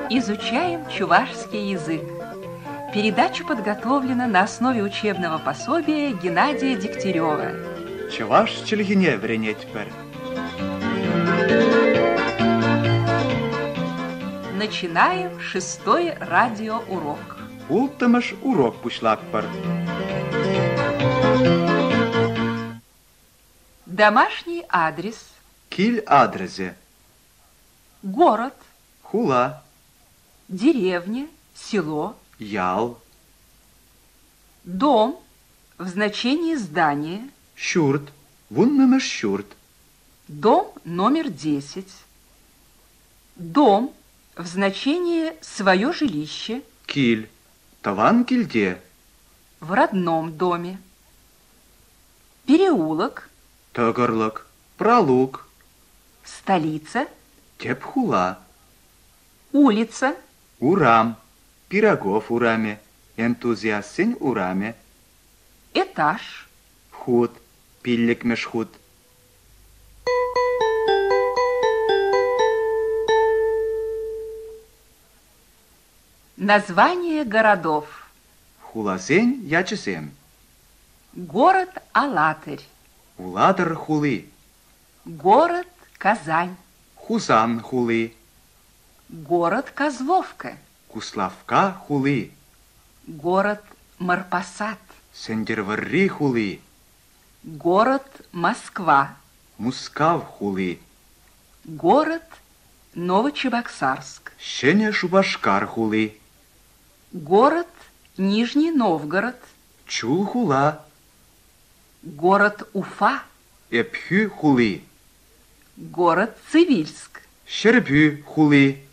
Изучаем чувашский язык. Передача подготовлена на основе учебного пособия Геннадия Дегтярева. Чӑваш чӗлхине вӗренетпӗр. Начинаем шестой радиоурок. Улттӑмӗш урок пуҫлатпӑр. Домашний адрес. Кил адресӗ. Город. Хула. Деревня, село. Ял. Дом в значении здания. Ҫурт. Вуннӑмӗш ҫурт. Дом номер 10. Дом в значении свое жилище. Кил. Тӑван килте. В родном доме. Переулок. Тӑкӑрлӑк. Пралук. Столица. Тӗп хула. Улица. Урам. Пирогов урамӗ. Энтузиастсен урамӗ. Этаж. Хут. Пиллӗкмӗш хут. Название городов. Хуласен ячӗсем. Город Алатырь. Улатӑр хули. Город Казань. Хусан хули. Город Козловка. Куславкка хули. Город Марпасад. Сӗнтӗрвӑрри хули. Город Москва. Мускав хули. Город Новочебоксарск. Ҫӗнӗ Шупашкар хули. Город Нижний Новгород. Чулхула. Город Уфа. Ӗпхӳ хули. Город Цивильск. Ҫӗрпӳ хули.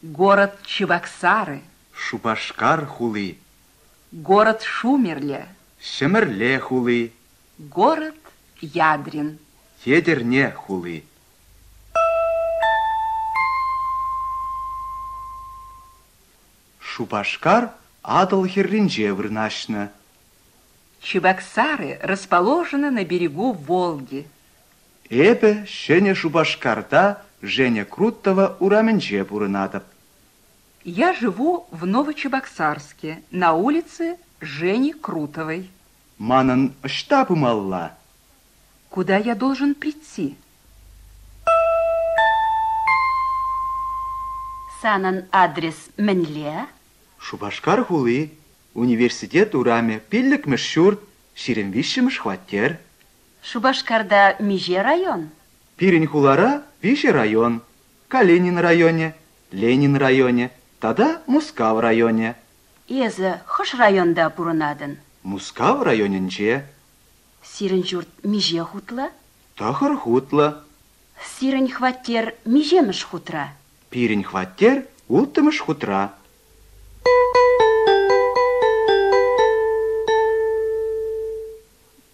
Город Чебоксары. Шупашкар хули. Город Шумерле. Ҫӗмӗрле хули. Город Ядрин. Етӗрне хули. Шупашкар Атӑл хӗрринче вырнаҫнӑ. Чебоксары расположены на берегу Волги. Эпӗ Ҫӗнӗ Шупашкарта Женя Крутова урамӗнче пурӑнатӑп. Я живу в Новочебоксарске, на улице Жени Крутовой. Манӑн ӑҫта пымалла? Куда я должен прийти? Санӑн адрес мӗнле? Шупашкар хули, Университет урамӗ, пиллӗкмӗш ҫурт, ҫирӗм виҫҫӗмӗш хваттер. Шупашкарта миҫе район? Пирӗн хулара виҫӗ район: Калинин районӗ, Ленин районӗ тата Мускав районӗ. Эсӗ хӑш районта пурӑнатӑн? Мускав районӗнче. Сирӗн ҫурт миҫе хутлӑ? Тӑхӑр хутлӑ. Сирӗн хваттер миҫемӗш хутра? Пирӗн хваттер улттӑмӗш хутра.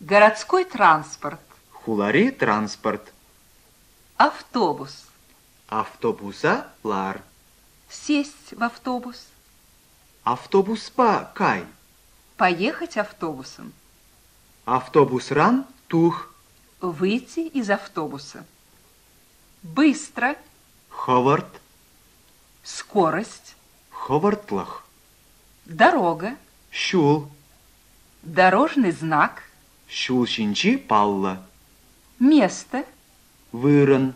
Городской транспорт. Хулари транспорт. Автобус. Автобуса лар. Сесть в автобус. Автобуспа кай. Поехать автобусом. Автобусран тух. Выйти из автобуса. Быстро. Хӑвӑрт. Скорость. Хӑвӑртлӑх. Дорога. Ҫул. Дорожный знак. Ҫул ҫинчи паллӑ. Место. Вырӑн.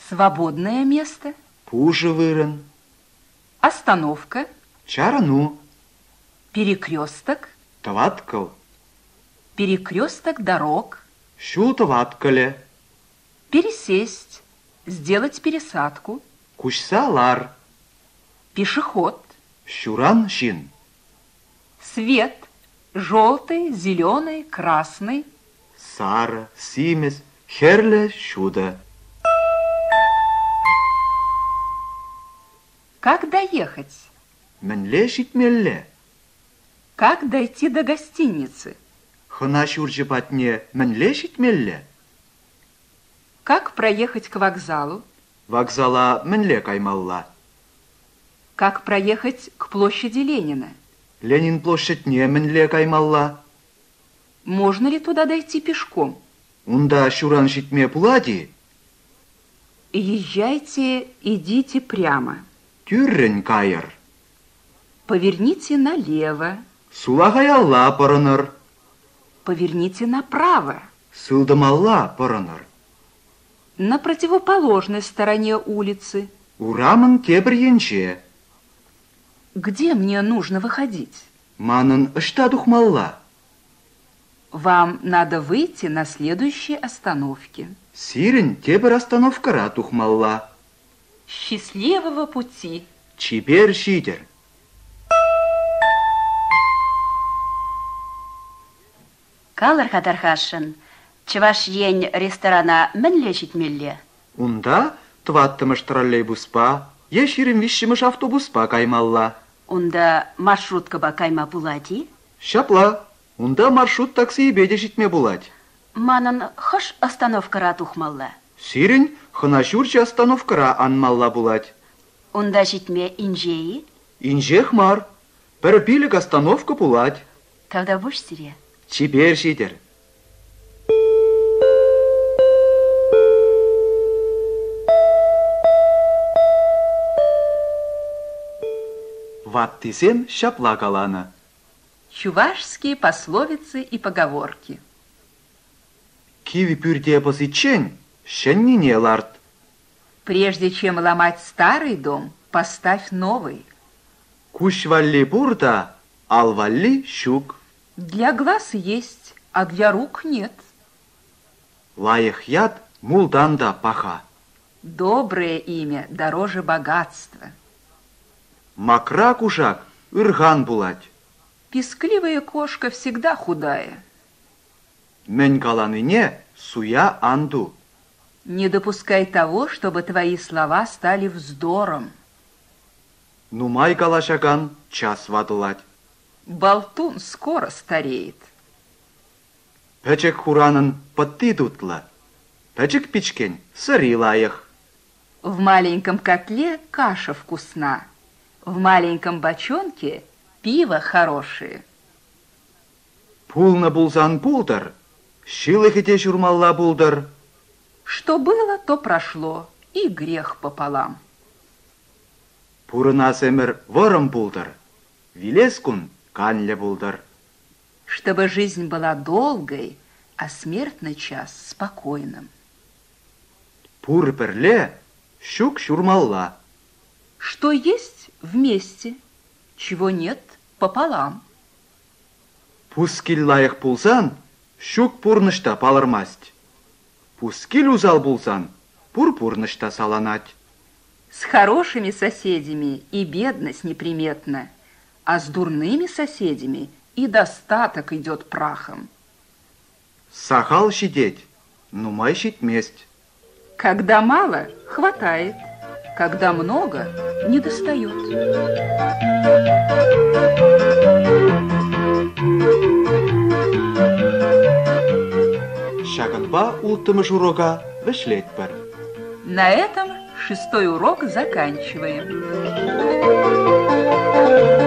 Свободное место. Пушӑ вырӑн. Остановка. Чарӑну. Перекресток. Тӑваткӑл. Перекресток дорог. Ҫул тӑваткӑлӗ. Пересесть. Сделать пересадку. Куҫса лар. Пешеход. Ҫуран ҫын. Свет. Желтый, зеленый, красный. Сарӑ, симӗс, хӗрлӗ, ҫутӑ. Как доехать? Мӗнле ҫитмелле? Как дойти до гостиницы? Хӑна ҫурчӗ патне мӗнле ҫитмелле? Как проехать к вокзалу? Вокзала мӗнле каймалла? Как проехать к площади Ленина? Ленин площадьне мӗнле каймалла? Можно ли туда дойти пешком? Унта ҫуран ҫитме пулать-и? Езжайте, идите прямо. Тӳррӗн кайӑр. Поверните налево. Сулахаялла пӑрӑнӑр. Поверните направо. Сылтӑмалла пӑрӑнӑр. На противоположной стороне улицы. Урамӑн тепӗр енче. Где мне нужно выходить? Манӑн ӑҫта тухмалла? Вам надо выйти на следующей остановке. Сирӗн тепӗр остановкӑра тухмалла. Счастливого пути! Чипер ҫитӗр! Калӑр-ха тархасшӑн, Чӑваш Ен ресторана мӗнле ҫитмелле? Унта тӑваттӑмӗш троллейбуспа е 23-мӗш автобуспа каймалла. Унта маршруткӑпа кайма пулать-и? Ҫапла, унта маршрут таксийӗпе те ҫитме пулать. Манӑн хӑш остановкӑра тухмалла? Сирӗн хӑна ҫурчӗ остановкӑра анмалла пулать. Унта ҫитме инҫе-и? Инҫех мар. Пӗр пилӗк остановка пулать. Тавтапуҫ сире. Чипер ҫитӗр. Ваттисем ҫапла каланӑ. Чувашские пословицы и поговорки. Кивӗ пӳрте пӑсиччен ҫӗннине ларт. Прежде чем ломать старый дом, поставь новый. Куҫ валли пур та, ал валли ҫук. Для глаз есть, а для рук нет. Лайӑх ят мултан та паха. Доброе имя дороже богатства. Макра кушак ырхан пулать. Пискливая кошка всегда худая. Мӗн каланине суя ан ту. Не допускай того, чтобы твои слова стали вздором. Нумай калаҫакан час ватӑлать. Болтун скоро стареет. Пӗчӗк хуранӑн пӑтти тутлӑ, пӗчӗк пичкен сӑри лайӑх. В маленьком котле каша вкусна, в маленьком бочонке пиво хорошее. Пулнӑ пулсан пултӑр, ҫылӑхӗ те ҫурмалла пултӑр. Что было, то прошло, и грех пополам. Пурӑнас ӗмӗр вӑрӑм пултӑр, вилес кун канлӗ пултӑр. Чтобы жизнь была долгой, а смертный час спокойным. Пур пӗрле, ҫук ҫурмалла. Что есть вместе, чего нет пополам. Пускил лайӑх пулсан, ҫук пурнӑҫ та палӑрмасть. Пускил усал пулсан, пур пурнӑҫ та саланать. С хорошими соседями и бедность неприметна, а с дурными соседями и достаток идет прахом. Сахал ҫитет, нумай ҫитмест. Когда мало, хватает, когда много, не достает. Ҫакӑнпа улттӑмӗш урока вӗҫлетпӗр. На этом шестой урок заканчиваем.